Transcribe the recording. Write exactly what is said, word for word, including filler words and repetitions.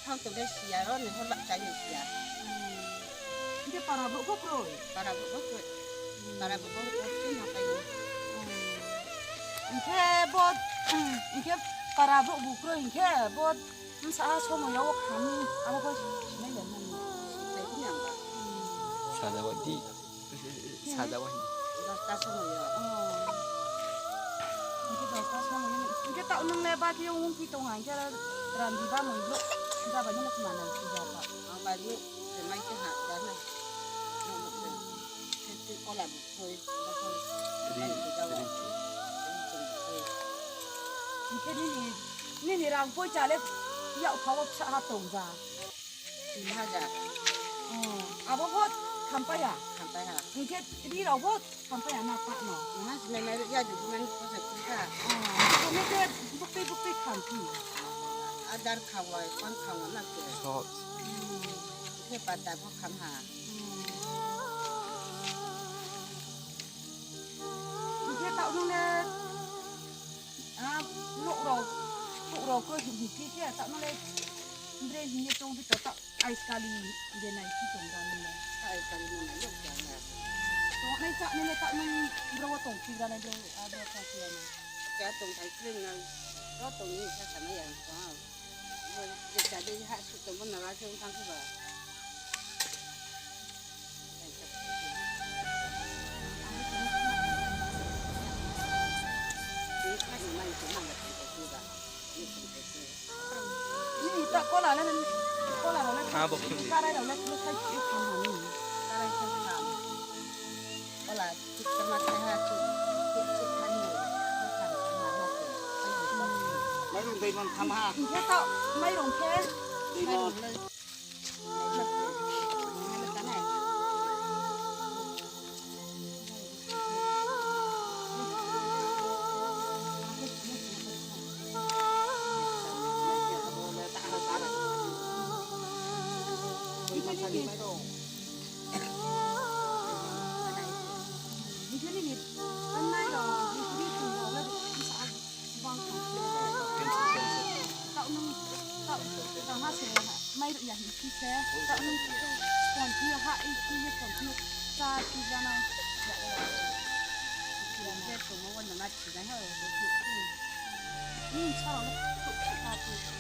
Hang tongkhe siya ro, ni hor lak chai siya. Hingke para borok bo kroi? Para borok bo kroi. Para borok bo kroi, twi hapai ni. Hingke bo, hingke para borok bo kroi, hingke bo bwsa somoyo o khamni abo bo sinai ya nang. Sinai ya nang. Sajawati. Sajawai. Dosta somoyo. Oh. Hingke dosta somoyo. Hingke ta nwng le ba khe wng phi tong ha, hingke randi ba mui bo. Jaba ni muk mana si jaba. Ang ba ni se mai ke ha da na. Hingke kola bu khoi, ba khoi. Ri, ri. Hingke nini, nini rang poi chale yak phawo sa ha tong ja. Tin hajar. Oh, abo bo khampaiya? Khampaiya. Hingke ri rok bo khampaiya na pa no? Nang sinai mai ya di bulan ko se kha. Oh, hingke buktui buktui khampi. Adar khawai, kon khawai na ke. So. Ke pata ko kham ha. Hingke ta nung le, ah, nok rok, nok rok ko hingke ke ta nung le, bre hingke tong bi to ta. Ais kali de nai si tong da nung le. Ais kali nung le yok ya na. Tong nai sa nung le ta nung bro wa tong si da nai bro, a bro sa si ya na. Cha tong thai kring nang. Ro tong ni sa sa na ya tong. Bo je cha de ha su tong bo na la se tang ku ba. Ni ta kola le, kola rok le, karai rok le, le sai ki kham hani. Karai sai kham. Kola tik tama khai ha tik, tik tik hani. Mairung dai man tham ha. Hingke ta mairung khe. Dai man. Bang kha. Tao nung, tao, tao ha se mai ruk ya hin si se. Tao nung phone phi ha i phi ye phone phi cha phi ja nai. Ye tong mo wanda ma chi nai ha. Ni cha ro na.